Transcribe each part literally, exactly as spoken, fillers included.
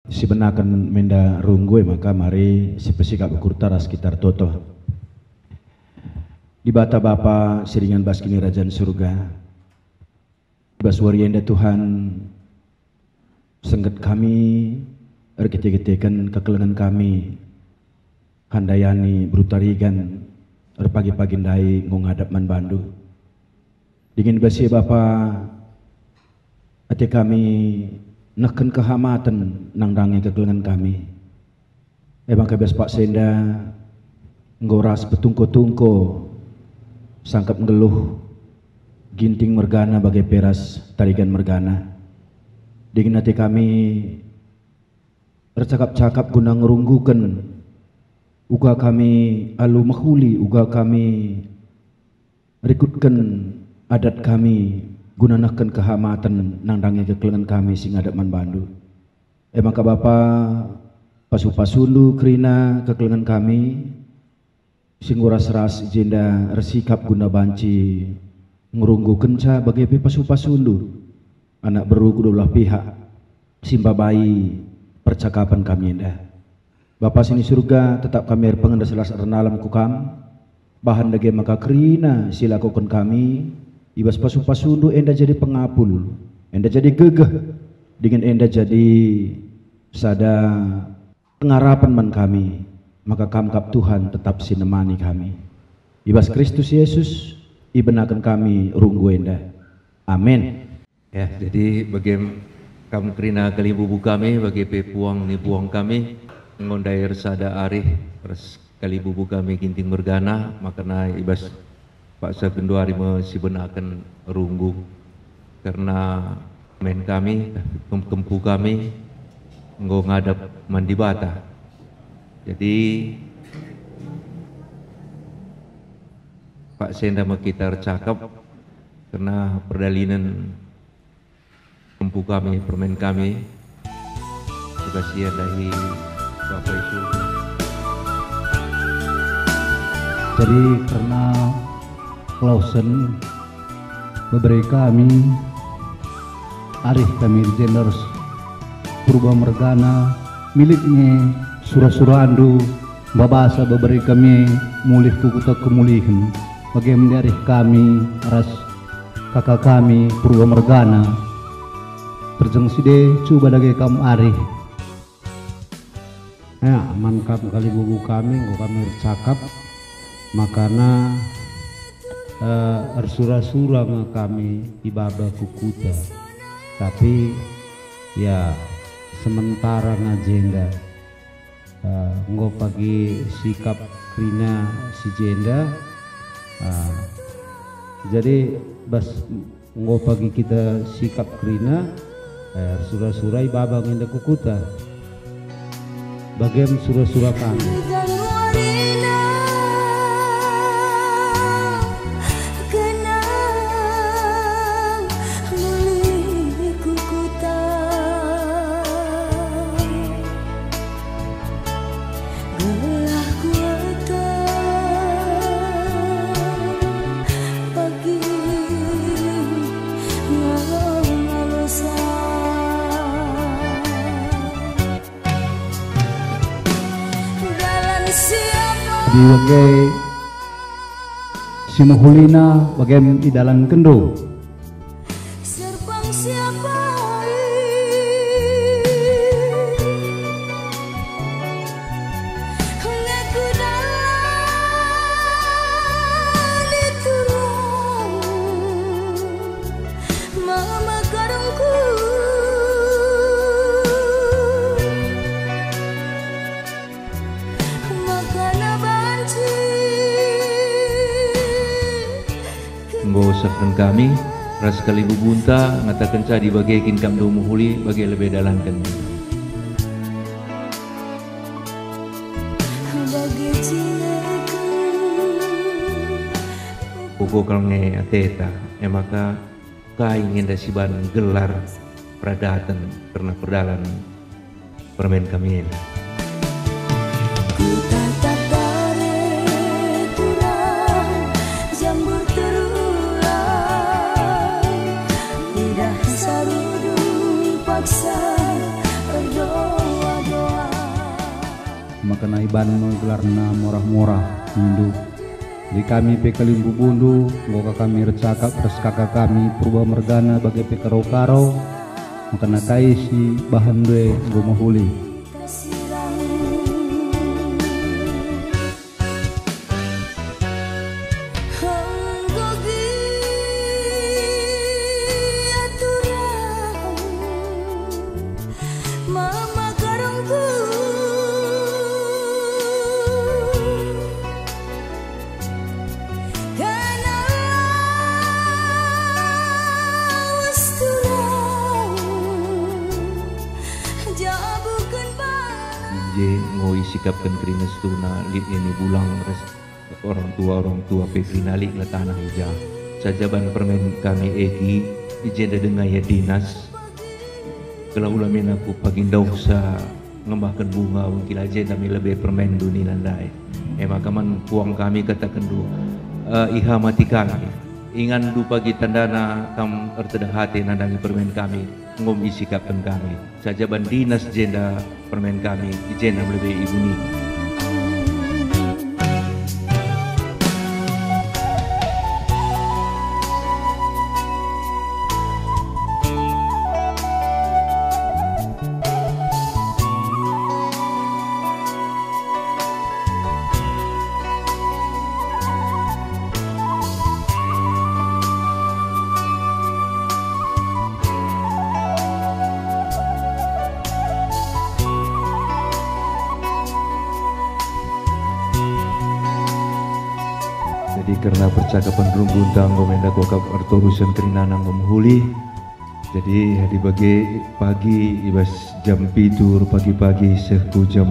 Sibenaken menda runggu e maka mari sipesikap ukurta ras kita ertoto. Dibata Bapa si ringan bas Kinirajan Surga, bas wari enda Tuhan, sengget kami erkite-kiteken kekelengen kami, handayani beru Tarigan erpagi-pagi ndai enggo ngadap man bandu. Dingen bas e Bapa, ate kami nehken kehamaten nandangi kekelengen kami. E maka bas paksa enda enggo ras petungko-tungko sangkep nggeluh Ginting mergana bage pe ras Tarigan mergana. Dingen ate kami ercakap-cakap guna ngerungguken uga kami alu mehuli, uga kami rikutken adat kami guna nehken kehamaten nandangi kekelengen kami si ngadap man bandu. E maka Bapa, pasu-pasundu kerina kekelengen kami, si enggo ras-ras i jenda ersikap guna banci ngerunggukenca bage pe pasu-pasundu, anak beru kedua belah pihak, si mbabai percakapen kami enda. Bapa si ni Surga, tetap kami erpengen ras erlas ernalem ku Kam, bahan dage maka kerina si lakoken kami, i bas pasu-pasundu enda jadi pengapul, enda jadi gegeh, dingen enda jadi sada pengarapen man kami, maka Kam kap Tuhan tetap si nemani kami. I bas Kristus Yesus, ibenaken kami runggu enda. Amin. Ya, jadi bage kam kerina kalimbubu kami, bage pe puang ni puang kami, enggo ndai ersada arih ras kalimbubu kami Ginting mergana, makana i bas paksa genduari me sibenaken runggu. Kerna men kami, kempu-kempu kami enggo ngadap man Dibata. Jadi, paksa enda me kita ercakap kerna perdalinen kempu kami, permen kami, kita sia dahi Bapa i Surga. Jadi kerna klausen bebere kami, arih kami i jenda ras Purba mergana, milik nge sura-surandu, babasa bebere kami mulih ku kuta kemulihen, bage me arih kami ras kaka kami Purba mergana. Terjeng si de cuba dage kam arih. Ya, man kam kalimbubu kami, enggo kami ercakap, makana, eh, ersura-sura nge kami ibaba ku kuta. Tapi, ya, sementara nge jenda, eh, enggo pagi sikap kerina si jenda, eh, jadi bas enggo pagi kita sikap kerina, eh, sura-sura ibaba nge enda ku kuta. Bagem sura-sura kami. Gelah kuatap bagi ngalo-ngalosa. Dalan siapa? Jadi bage si mehulina bagem idalankendu. Serpang siapa? Ngaku dalan diturun, mama karungku. Makana banci. Enggo sehken kami ras kalimbubunta ngatakenca, dibage kin kam ndu mehuli, bage lebe dalanken. Bage cineken. Ugo kal nge ateta, e maka kai nge enda si ban gelar peradaten kerna perdalan permen kami enda. Ku tatap dare turang, jambur terulang, lidah sarudung paksa erdoa. Kena iban me gelarna morah-morah, nindu. Jadi kami pe kalimbubundu, enggo ka kami ercakap ras kaka kami Purba mergana bage pe Karo-Karo, maka kai si bahan ndai enggo mehuli. Je enggo isikapken kerina situhuna lit nini bulang ras orang tua-orang tua pe kerina lit nge taneh i ja. Saja ban permen kami Egi, i jenda denga ia dinas. Gelah ula min aku pagi ndauhsa ngembahken bunga wengkila jenda me lebe permenndu nina ndai. E maka man puang kami katakenndu, eh, ihamati kami. Inganndu pagi tandana kam ertedeh ate nandangi permen kami, enggo isikapken kami. Saja ban dinas jenda permen kami, i jenda me lebe ibuni. Jadi kerna percakapen runggunta enggo me enda kuakap ertorusen kerinana enggo mehuli. Jadi adi bage pagi i bas jam pitu pagi-pagi seh ku jam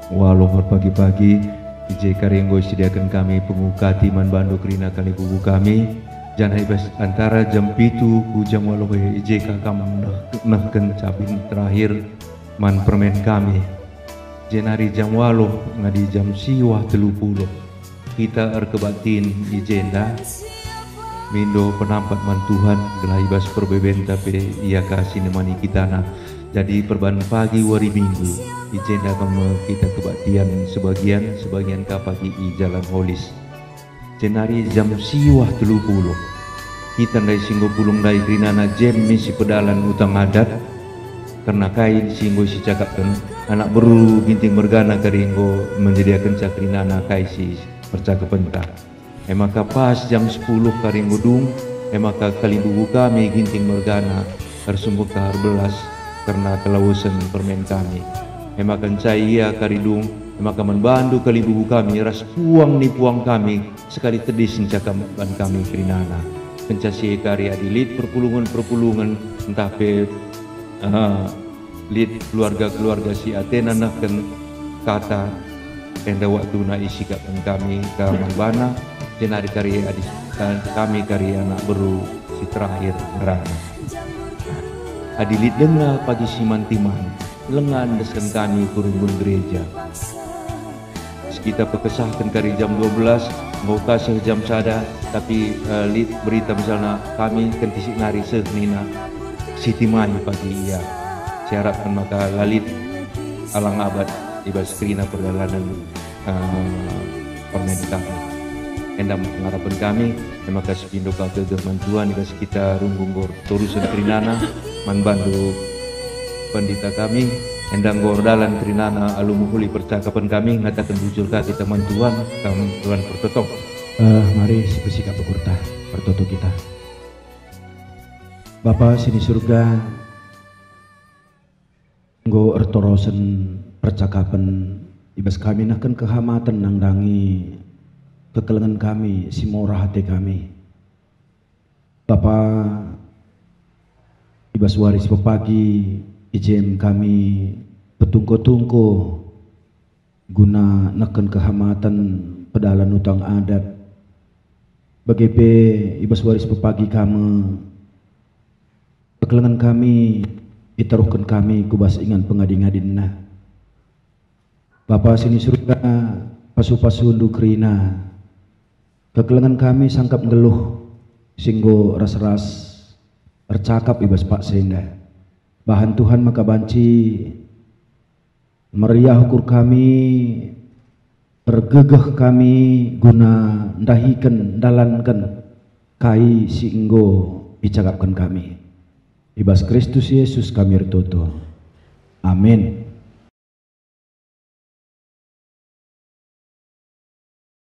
waluh pagi-pagi, i je kari enggo isediaken kami pengukati man bandu kerina kalimbubu kami, janah i bas antara jam pitu ku jam waluh e i je ka kam neh-, nehken cabin terakhir man permen kami. Jenari jam waluh ngadi jam siwah telu puluh. Kita erkebaktin i jenda, mindo penampat man Tuhan, gelah i bas perbebenta pe Ia ka si nemani kitana. Jadi perban pagi wari Minggu, i jenda ka me kita kebaktian sebagian, sebagian ka pagi i Jalan Holis. Jenari jam siwah telu puluh. Kita ndai si enggo pulung ndai kerinana je me si pedalan utang adat, kerna kai si enggo sicakapken, anak beru Ginting mergana kari enggo menyediakenca kerinana kai si percakapenta. E maka pas jam sepuluh kari enggo dung, e maka kalimbubu kami Ginting mergana ersungkun ka erbelas kerna kelawesen permen kami. E maka ncai ia kari dung, e maka man bandu kalimbubu kami ras puang ni puang kami, sekali tedis nca kam ban kami kerinana. Kenca si e kari adi lit perpulungen-perpulungen, ntah pe, eh, lit keluarga-keluarga si atena nehken kata, enda waktuna isikapken kami ka man bana, jenari kari adi, eh, kami kari anak beru si terakhir ngerana. Adi lit denga pagi si man timan, lenga endesken kami ku runggun gereja. Kita pekesahken kari jam dua belas, enggo ka seh jam sada, tapi, eh, lit berita misalna kami kentisik nari seh nina, si timai pagi ia. Siarapken maka la lit alang abat i bas kerina perdalanen, eh, permen kami. Enda me pengarapen kami, e maka sipindo ka gegeh man Tuhan i bas kita runggu nggor torusen kerinana man bandu pendita kami, enda nggor dalan kerinana alu mehuli percakapen kami, ngataken bujur ka kita man Tuhan, kam Tuhan pertoto. Eh, mari sipesikap ukurta, pertoto kita. Bapa sini surga, enggo ertorosen percakapen i bas kami nehken kehamaten nandangi kekelengen kami si morah ate kami. Bapa, i bas wari si pepagi, i je me kami petungko-tungko guna nehken kehamaten pedalan utang adat. Bage pe i bas wari si pepagi ka me kekelengen kami itaruhken kami ku bas ingan pengadi-ngadinna. Bapa sini surga, pasu-pasundu kerina. Kekelengen kami sangkap nggeluh si enggo ras-ras ercakap i bas paksa enda. Bahan Tuhan maka banci Meriah ukur kami, ergegeh kami guna ndahiken, ndalanken kai si enggo icakapken kami. I bas Kristus Yesus kami ertoto. Amin.